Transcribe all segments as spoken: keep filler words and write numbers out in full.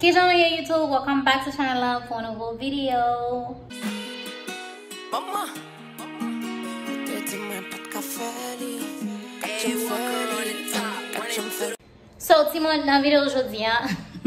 Kijan nou ye YouTube? Welcome back to channel lan pou yon nouvo video. Manman, ou te di mwen pa t ka fè li. Janm fè li, janm fè li. So, timoun, nan videyo jodi a,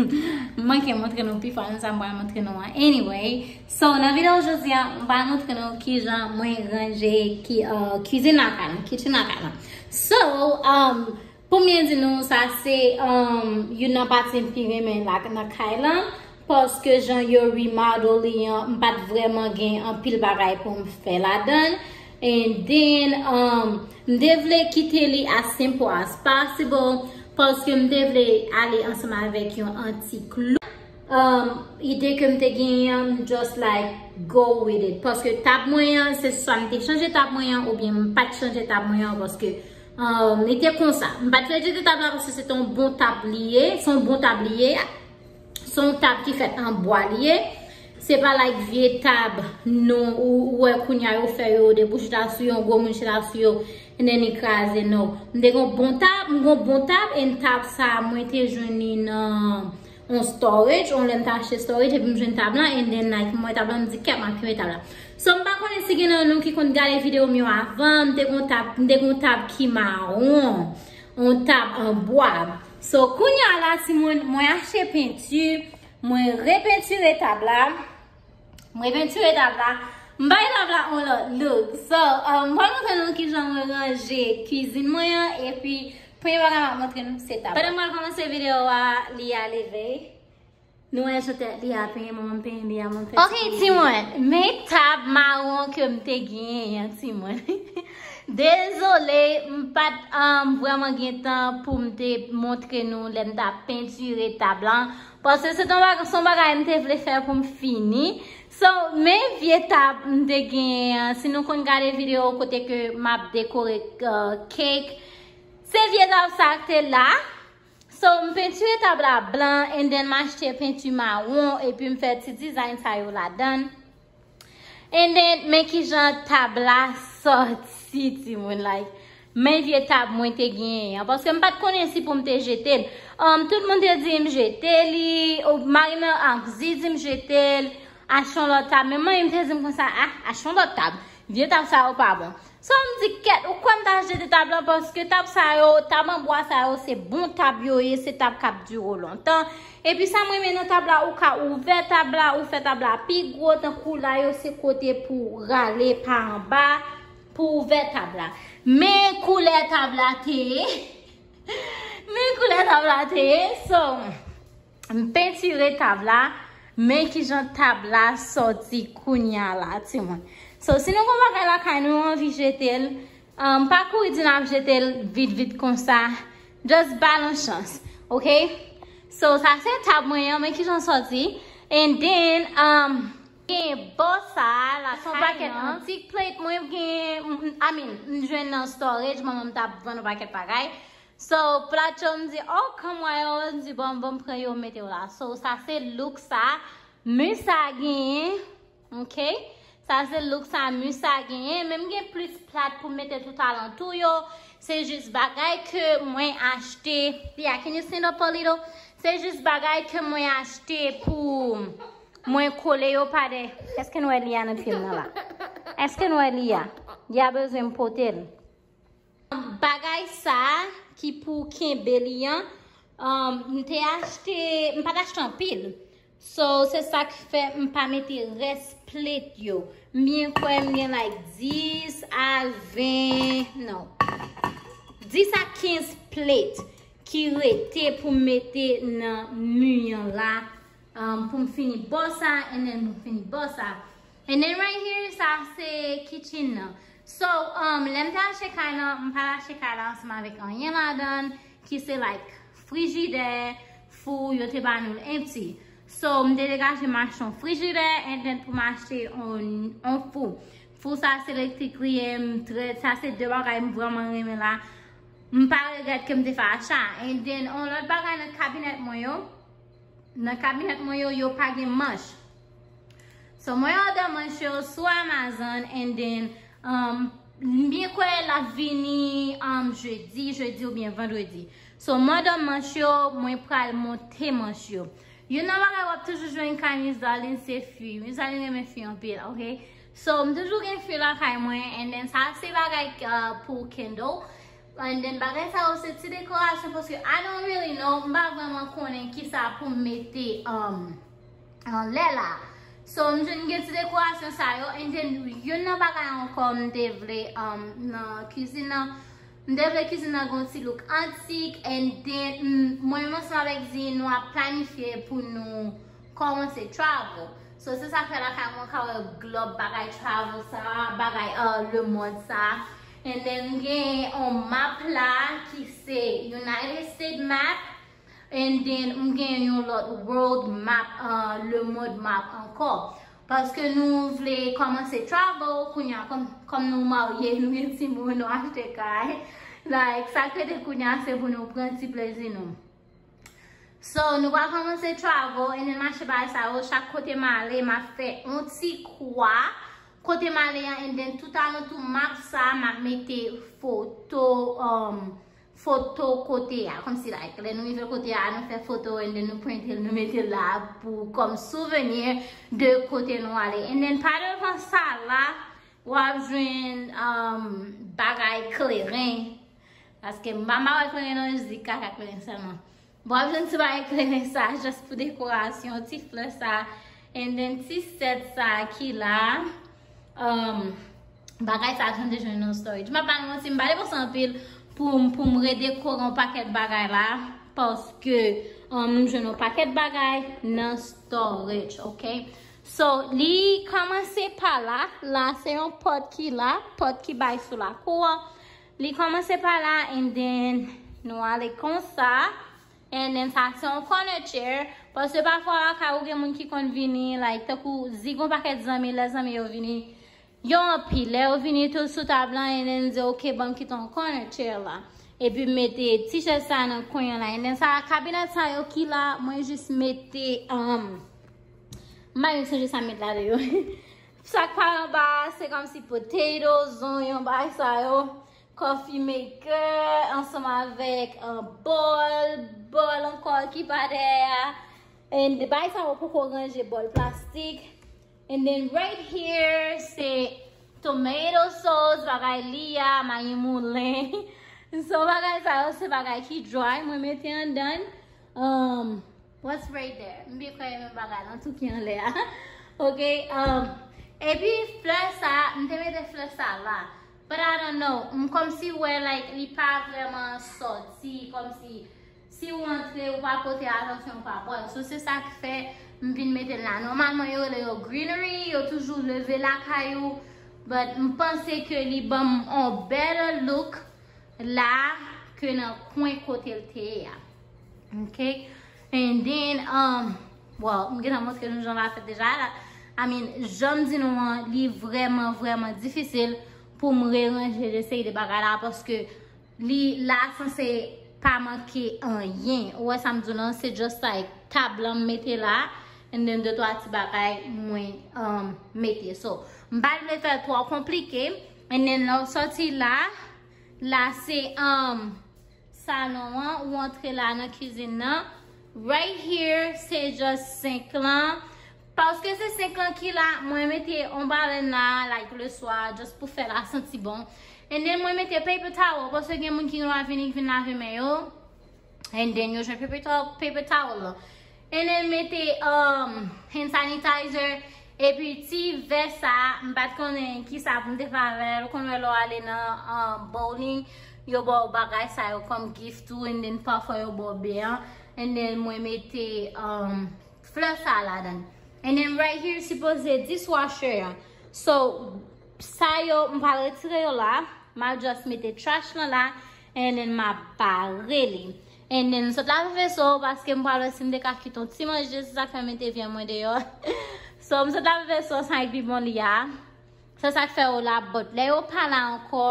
m manke montre nou pi fò nan sa m pral montre nou an. Anyway, so, nan videyo jodi a, m pral montre nou kijan mwen ranje ki, uh, kizin lakay lan, kitchen lakay lan. So, um, pou m byen di nou, sa se um, youn nan pati m pi renmen la nan kay lan, paske jan yo remodel li an, m pa t vrèman gen anpil bagay pou m fè ladan. And then, um, m te vle kite li as simple as possible, paske m te vle ale ansanm avèk yon antik look. Um, ide ke m te genyen an, m just like go with it. Paske tab mwen an, se swa m te chanje tab mwen an, oubyen m pa t chanje tab mwen an, paske um, li te konsa. M pa t vle jete tab la paske se te yon bon tab li ye, se yon bon tab li ye. Se yon tab ki fèt an bwa li ye. Se pa like vye tab nou ou ou wè kounye a yo fè yo de pou chita sou yo, yon gwo moun chita sou yo, and then li kraze, no. M te gen yon bon tab, m gen yon bon tab, and tab sa mwen te jwenn li nan yon storage, yon lè m te achte storage, epi m jwenn tab lan, and then like mwen tab lan, m di kèt m ap kenbe tab la. So m pa konnen si gen nan nou ki konn gade videyo m yo avan, m te gen yon tab, m te gen yon tab ki mawon, yon tab an bwa. So kounye a la timoun, mwen achte penti, mwen repentire tab la, mwen repentire tab la, m bay tab la yon lòt look. So, um, m pral montre nou kijan mwen ranje kizin mwen an, epi premye bagay m ap montre nou se tab la. Pandan m pral kòmanse videyo a, Lia leve. Nou wè jan tèt Lia penyen, manman m penyen Lia, manman m fè ti penyen. Ok, timoun, men tab mawon ke m te genyen an, timoun. Dezole, m pa t um, vrèman gen tan pou m te montre nou lè m t ap pentire tab lan. Paske se t yon bag- se yon bagay m te vle fè pou m fini. So, men vye tab m te genyen an. Si nou konn gade videyo kote ke m ap dekore uh, cake, se vye tab sa k te la. So, m pentire tab la blan, and then m achte penti mawon, epi m fè ti design sa yo ladan. And then, men kijan tab la sòti, timoun, like, men vye tab mwen te genyen an, paske m pa t konnen si pou m te jete l. Um, tout moun te di m jete li, ou mari mwen ak Zi di m jete l, achte yon lòt tab. Men manmi m te di m konsa, ah, achte yon lòt tab. Vye tab sa yo pa bon. So, m di, kèt, ou kwè m ta jete tab lan, paske tab sa yo, tab an bwa sa yo, se bon tab yo ye, se tab k ap dire w lontan. Epi sa m renmen nan tab la, ou ka ouvè tab la, ou fè tab la pi gwo, tankou la yo se kote pou rale pa anba, pou ouvè tab la. Men koulè tab la te ye, men koulè tab la te ye, so, m pentire tab la, men kijan tab la sòti kounye a la, timoun. So, si nou gon bagay lakay nou, nou anvi jete l, um, pa kouri di n ap jete l vit vit konsa. Just ba l yon chans, ok? So, sa se tab mwen an, men kijan sòti. And then, um, gen bò sa a, la se yon pakèt antik plate mwen gen, m- m- I mean, m jwenn nan storage, manman m t ap vann yon pakèt bagay. So, plat yo, m di, oh, come on, m di, bon, bon, m pran yo, m mete yo la. So, sa se look sa, mi sa genyen, ok? Sa se look sa, mi sa genyen, men m gen plis plat pou m mete tout alantou yo. Se jis bagay ke mwen achte. Lia, can you stand up a little? Se jis bagay ke mwen achte pou mwen kole yo pa de. Èske nou wè Lia nan fim nan la? Èske nou wè Lia? Lia bezwen m pote l. Bagay sa ki pou kenbe li an, um, m te achte, m pa t achte anpil. So, se sa k fè m pa mete rès plate yo. M byen kwè m gen like dis a ven, non. Dis a kenz plate ki rete pou m mete nan mi an la. Um, pou m fini bò sa, and then pou m fini bò sa. And then right here, sa se kitchen nan. So, um, lè m te achte kay lan, m pa t achte kay la ansanm avèk anyen ladan, ki se like frijidè, fou, yo te ba nou l empty. So, m te degaje m achte yon frijidè, and then pou m achte yon, yon fou. Fou sa se elektrik li ye, m trè, sa se de bagay m vrèman renmen la. M pa regrèt ke m te fè acha. And then, yon lòt bagay nan kabinèt mwen yo, nan kabinèt mwen yo, yo pa gen manch. So, mwen òdè manch yo sou Amazon, and then, um, m byen kwè l ap vini, um, jedi, jedi oubyen vandredi. So, mwen òdè manch yo, mwen pral monte manch yo. Youn nan bagay w ap toujou jwenn kay Miss Darline se fi. Miss Darline renmen fi anpil, ok? So, m toujou gen fi lakay mwen, and then sa se bagay uh, pou Kendall. And then bagay sa yo se ti dekorasyon paske I don't really know, m pa vrèman konnen kisa pou m mete um, anlè la. So, m jwenn gen ti dekorasyon sa yo, and then youn nan bagay ankò m te vle um, nan kizin nan, m te vle kizin nan gen yon ti look antik, and then mm, mwen menm ansanm avèk Zi, nou ap planifye pou nou kòmanse travel. So, se sa k fè lakay mwen ka wè glòb bagay travel sa, bagay uh, lemond sa. And then m gen yon map la ki se United States map. And then m gen yon lòt world map, uh, lemond map ankò. Paske nou vle kòmanse travel kounye a, kòm, kòm nou marye, nou gen timoun, nou achte kay. Like, sa k rete kounye a se pou nou pran ti plezi nou. So, nou pral kòmanse travel, and then mache bagay sa yo, chak kote m ale, m ap fè yon ti kwa kote m ale a, and then tout alantou map sa, m ap mete foto, um, foto kote a, kòmsi like, lè nou rive kote a, nou fè foto, and then nou print el, nou mete l la pou kòm souveni de kote nou ale. And then pa devan sa la, w ap jwenn um, bagay kleren. Paske m pa wè kleren nan, jis di kaka kleren sèlman. Bon, w ap jwenn ti bagay kleren sa, just pou dekorasyon, ti flè sa, and then ti sèt sa ki la. Um, bagay sa, jan de jwenn nan storage. M pa ba nou manti, m pa depanse anpil pou, pou m redekore yon pakèt bagay la, paske um, m jwenn yon pakèt bagay nan storage, ok? So, li kòmanse pa la. La, se yon pòt ki la, pòt ki bay sou lakou an. Li kòmanse pa la, and then nou ale konsa. And then sa se yon corner chair. Paske pafwa lakay ou gen moun ki konn vini, like, tankou Zi gon pakèt zanmi, lè zanmi yo vini, yo anpil. Lè yo vini tout sou tab lan, and then di, ok, ban m kite yon corner chair la. Epi m mete ti chèz sa nan kwen an la. And then sa, kabinèt sa yo ki la, mwen jis mete, um, m pa menm sonje sa m met la deyò. Sa k pa anba a, se kòmsi potato, zonyon, bagay sa yo. Coffee maker, ansanm avèk uh, bòl, bòl ankò ki pa dèyè a. And bagay sa yo poko ranje, bòl plastik. And then right here, se tomato sauce, bagay li a, mayi moulen. So bagay sa yo, se bagay ki dry, mwen mete anndan. Um, What's right there? M byen kwè e menm bagay lan tou ki anlè a. Ok, um, epi flè sa, m te mete flè sa la. But I don't know, m kòmsi wè, like, li pa vrèman sòti, kòmsi si w antre, ou pa pote atansyon, ou pa pran. So, se sa k fè m vin mete l la. Nòmalman, yo rele yo greenery, yo toujou leve lakay ou. But m panse ke li ban m on better look la ke nan kwen kote l te ye a. Ok? And then, um, well, m gentan montre nou jan l ap fèt deja la. I mean, jan m di nou an, li vrèman, vrèman difisil pou m reranje de seri de bagay la, paske li la sanse pa manke anyen. Ou wè sa m di w lan, se just like tab lan m mete la, and then de twa ti bagay mwen um, mete. So, m pa t vle fè l twò konplike, and then lè w sòti la, la se um, salon an, ou antre la nan kizin nan. Right here, se just senk lan. Paske se senk lan ki la, mwen mete yon balèn la, like, le swa, just pou fè la santi bon. And then mwen mete paper towel, paske gen moun ki gen dwa vini, vin lave men yo. And then yo jwenn paper towel, paper towel lan. And then mete um, hand sanitizer. Epi ti vè sa, m pa t konnen ki sa pou m te fè avè l. Ou konn wè lè w ale nan um, bowling, yo ba w bagay sa yo kòm gift tou, and then pafwa yo ba w bè an. And then mwen mete um, flè sa ladan. And then right here sipoze dishwasher an. So, sa yo, m pral retire yo la. M a just mete trash lan la, and then m a bare li. And then m sot lave veso paske m pral wè si m te ka kite yon ti manje, se sa k fè m mete vyann mwen deyò. So, m sot lave veso ansanm ak bibon li a. Se sa k fè yo la, but lè yo pa la ankò,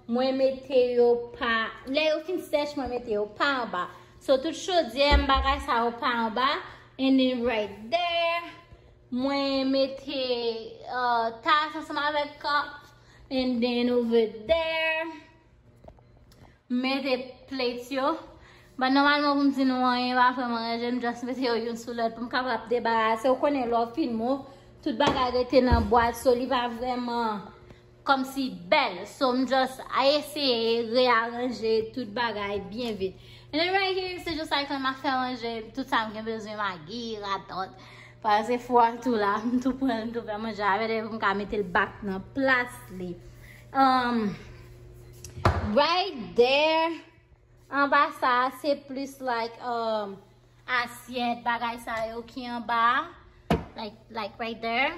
mwen mete yo pa, lè yo fin sèch, mwen mete yo pa anba. So, tout chodyè m, bagay sa yo pa anba. And then right there, mwen mete uh, tas ansanm avèk cup. And then over there, mete plate yo. Bon, nòmalman pou m di nou anyen pa vrèman ranje, m just mete yo youn sou lòt pou m kapab debarase. Ou konnen lè w fin move, tout bagay rete nan bwat, so li pa vrèman kòmsi bèl. So m just eseye reyaranje tout bagay byen vit. And then right here, se just like m ap fè ranje tout sa m gen bezwen, magi, radòt. Paske fou a tou la, m tou pran, m tou fè manje avè l pou m ka mete l back nan plas li. Um, right there. Anba sa a, se plis like um, asyèt, bagay sa yo ki anba a. Like, like right there.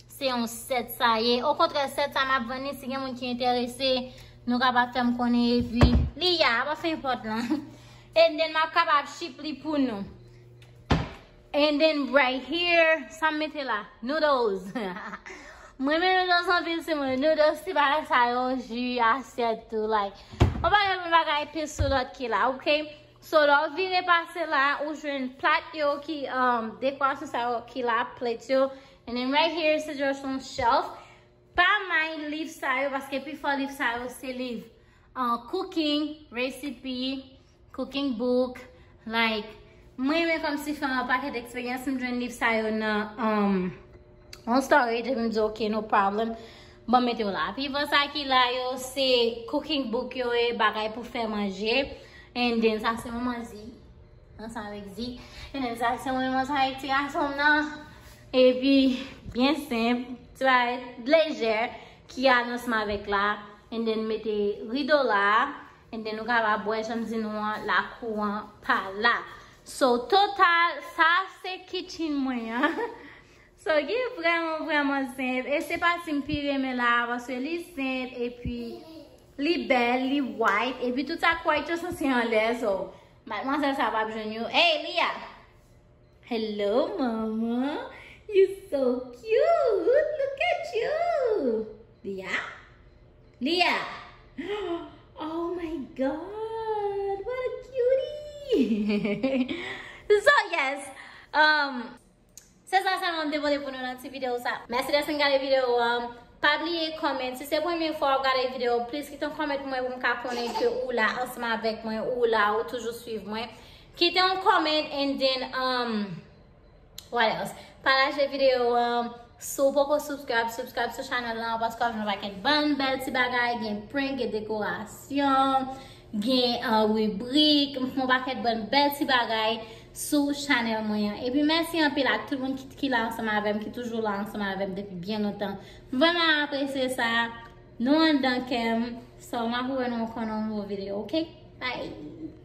Se yon sèt sa ye. Okontrè, sèt sa m ap vann li, si gen moun ki enterese, nou kapab fè m konnen epi li ya, ap fè pòt lan. And then m ap kapab ship li pou nou. And then right here, sa m mete la, noodles. Mwen renmen noodles anpil, se mwen noodles, ti bagay sa yo, ji, asyèt tou, like. Mwen pa gen bagay pil sou lòt ki la, ok? So, lè w vire pase la, ou jwenn plat yo ki, um, dekorasyon sa yo ki la, plate yo. And then right here, se just yon shelf. Pa mind liv sa yo, paske pifò liv sa yo se liv uh, cooking, recipe, cooking book. Like, mwen renmen kòmsi fè yon pakèt eksperyans, m jwenn liv sa yo nan um, yon storage, epi m di, ok, no problem. Bon, mete yo la. Pi bon sa ki la yo, se cooking book yo e bagay pou fè manje. And then, sa se manman Zi. Ansanm avèk Zi. And then, sa se mwen, ansanm avèk ti gason m nan. Epi, byen senp, ti bagay lejè ki al ansanm avèk la. And then, mete rido la. And then, nou kapab wè, jan m di nou an, lakou an pa la. So, total, sa se kitchen mwen an. So, gen vrèman, vrèman senp. E se pati m pi renmen la, paske li senp, epi li bèl, li white, epi tout sa k white yo sanse anlè, so, madmwazèl sa p ap jwenn yo. Hey, Lia! Hello, mama! You so cute! Look at you! Lia? Lia! Oh my God! What a cutie! So, yes, um, se sa sèlman m te pote pou nou nan ti videyo sa. Mèsi dèske n gade videyo an. Pa bliye kòmante. Si se premye fwa w ap gade videyo, please kite yon kòmante pou mwen pou m ka konnen ke ou la ansanm avèk mwen, ou la, ou toujou swiv mwen. Kite yon kòmante and then, um, what else? Pataje videyo an. Si w poko subscribe, subscribe sou chanèl lan paske w ap jwenn yon pakèt bann bèl ti bagay, gen prank, gen dekorasyon, gen uh, ribrik, m fè yon pakèt bann bèl ti bagay sou chanèl mwen an. Epi mèsi anpil ak tout moun ki, ki la ansanm avè m, ki toujou la ansanm avè m depi byen lontan. M vrèman apresye sa. Nou anndan kè m. So, m ap wè nou ankò nan yon nouvo videyo, ok? Bye!